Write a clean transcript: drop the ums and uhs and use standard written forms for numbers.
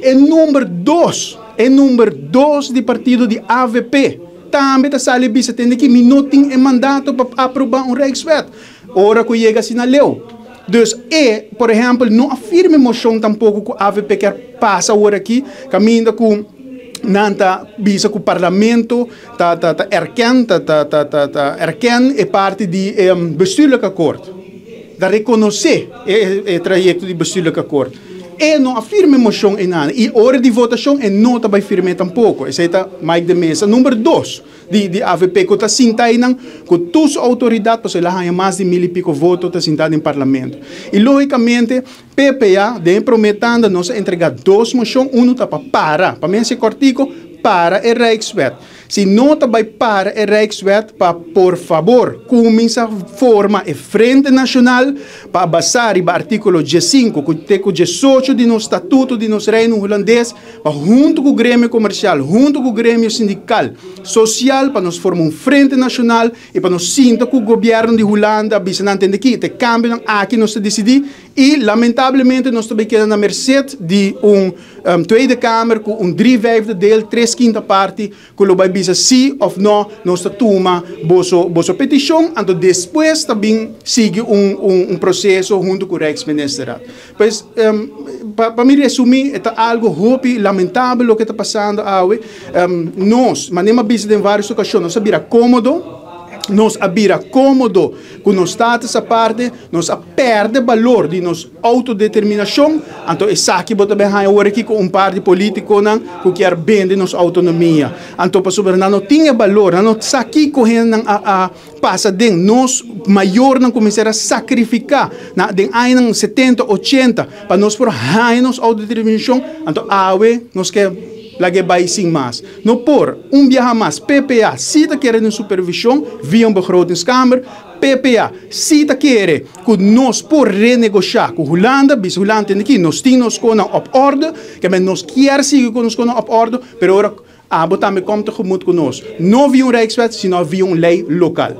E number 2, e number 2 di partido di AVP, tambe ta sali bisa: "Tende aki, mi no tin e mandato pa aproba un Rijkswet." Ora cu yega asina leu. Dus e, por ehempel, no a firma mocion tampoco cu AVP kier pasa awor aki, caminda cu nan ta bisa cu parlamento ta erken, ta erken e parti di bestuurlijk akkoord. Da reconoce e trayecto di bestuurlijk akkoord. E no a firma mocion einan. Y ora di votacion e no ta bay firma tampoco. Esey ta Mike de Meza. Number 2 di AVP cu ta sinta einan cu tur su autoridad, pues el a gana mas di 1000 y pico voto, ta sinta den parlamento. Y logicamente, PPA, den prome tanda, nos a entrega dos mocion, uno ta pa para, pa mi ser cortico, para e Rijkswet. Si no ta bay para e Rijkswet, pa por fabor, cuminsa forma e Frente Nacional pa basa riba articulo 15 cu 18 di nos Statuto di nos Reino Hulandes, pa hunto cu e gremio comercial, hunto cu e gremio sindical, social, pa nos forma un Frente Nacional y pa nos sinta cu gobierno di Hulanda, bisa nan: "Tende aki, e cambio aki nos a dicidi." Y lamentablemente nos tambe ta keda na merced di un Tweede Kamer cu un 3/5 deel, 3/5 parti, cu lo bay bisa si of no, nos ta tuma boso peticion, anto despues tambe sigui un proceso hunto cu e Rijksministerraad. Pues, pa mi resumi, ta algo hopi lamentabel loke ta pasando awe. Nos, manera bisa den varios ocasion, nos a bira comodo, nos a bira comodo cu nos status aparte, nos a perde balor di nos autodeterminacion, anto esaki bo tambe awor aki cu un par di politiconan cu kier bende nos autonomia. Anto pasobra nan no tin balor, nan no sa kico a pasa den nos mayornan cuminsa sacrifica na den añanan 70, 80 pa nos por haya nos autodeterminacion, anto awe nos kier lag'e bay sin mas. No por, un biaha mas, PPA, si ta kere un supervision via un begrotingskamer, PPA, si ta kere cu nos por renegocia cu Hulanda, bisa Hulanda: "Aki, nos tin nos cos op orde, cu nos kier sigui cu nos cos op orde, pero ora abo tambe komt tegemoet cu nos." No via un Rijkswet, sino via un ley local.